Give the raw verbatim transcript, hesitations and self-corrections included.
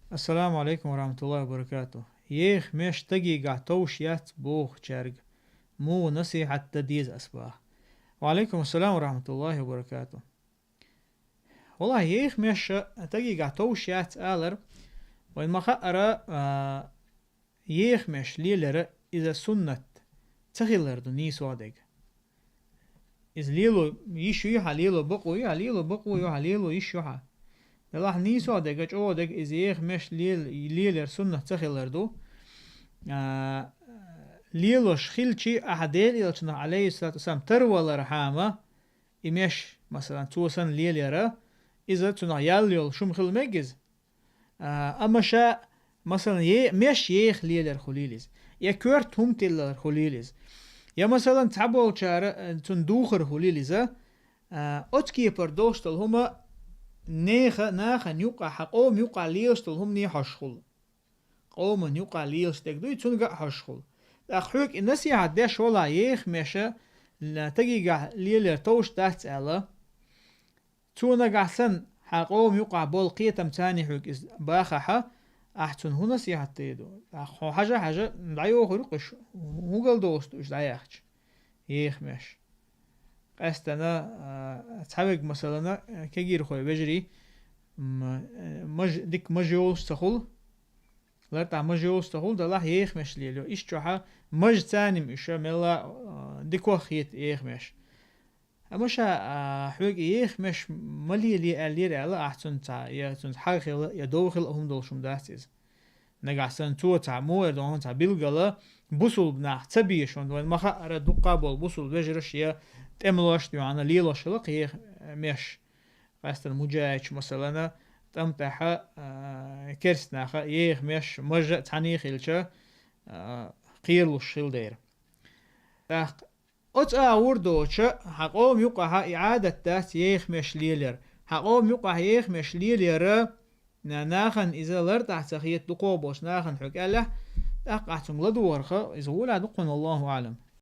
Ассаламу алейкум ва рахматуллахи ва баракату. Еха меш тагийгахь товш яц бохучаьрга муха насихьат дан деза ас баха? Ва алейкум ассалам ва рахматуллахи ва баракату. Валлахь, еха меш тагийгахь товш яц алар, вайн ма хаара, а, еха меш лелар иза суннат ца хилар ду нийсо дега. Иза лело йиш ю хьа, лело бакъо ю хьа, лело бакъо ю хьа, лело йиш ю хьа. Делахь нийсо дега, чӀогӀа дега иза еха меш лел-, лелар суннат ца хилар ду. А, лелош хилчи ахьа Делан элчанах, алейхиссалату вассалам, тарвалархьама, и меш, масалан, цо санна лелаяра, иза цунах ял йолуш хӀума хила мега иза. А, амма ша, масалан, е-, меш еха лелар хуьлийла иза. Я коьрта хӀума тиллар хуьлийла иза. Я, масалан, цхьаболчара, а, цунна духар хуьлийла иза. А, оцу кепара долуш долу хӀума неха, нахана юкъахь, хьан къоман юкъахь лелаш долу хӀумане хьожуш хуьлу. Къоман юкъахь лелаш дерг дуй, цуьнга а хьожуш хуьлу. ТӀаккха хьоьга и насихьат деш валахь, еха меша, ла-, тагийгахь лелар товш дац аьлла, цо нагахь санна, хьан къоман юкъахь болу кхетам царний хьоьга иза бахахьа, ахь цунна хӀун насихьат дийр ду? ТӀаккха хьо хьажа-хьажа, дӀайохур ю-кх уьш, хӀун гал долуш ду уьш дӀаяьхча? Еха меш. Къаьстана, а, цхьаверг, масалана, кегийрхой вежарий, м, маж-, дика маж йолуш ца хуьлу, лартӀахь маж йолуш ца хуьлу, делахь еха меш лелайо. Иштта чохьа маж царним уьш, мелла, а, дикох хета еха меш. Амма ша, а, хьоьга еха меш ма лелае аьллера аьлла, ахь цунца, я цунца хьагӀ хила, я дов хила хӀума долуш хӀума дац иза. Нагахь санна цо цхьа муха эр ду хьуна, цхьа билгала бусулба нах ца безаш, вайн ма хаара, дуккха а болу бусулба вежараш я тӀемалошна юьхьана лелош хила кхин меш. Къаьстана муджахӀидаш, масалана, тӀам тӀехьа, а, керста наха еха меш, мажа а цхьаьна хилча, а, кхералуш хила дера. ТӀаккха оцу агӀор доцуша, хьан къоман юкъахьа и Ӏадат дац еха меш лелаяр. Хьан къоман юкъахь еха меш лелаяра, на-, нахана иза лартӀахь ца хета, дукхох болчу нахана хьоьга аьллехь, тӀаккха ахь цуьнга ладогӀарха, иза гӀолехь ду кхунна, Аллаху аӀлам.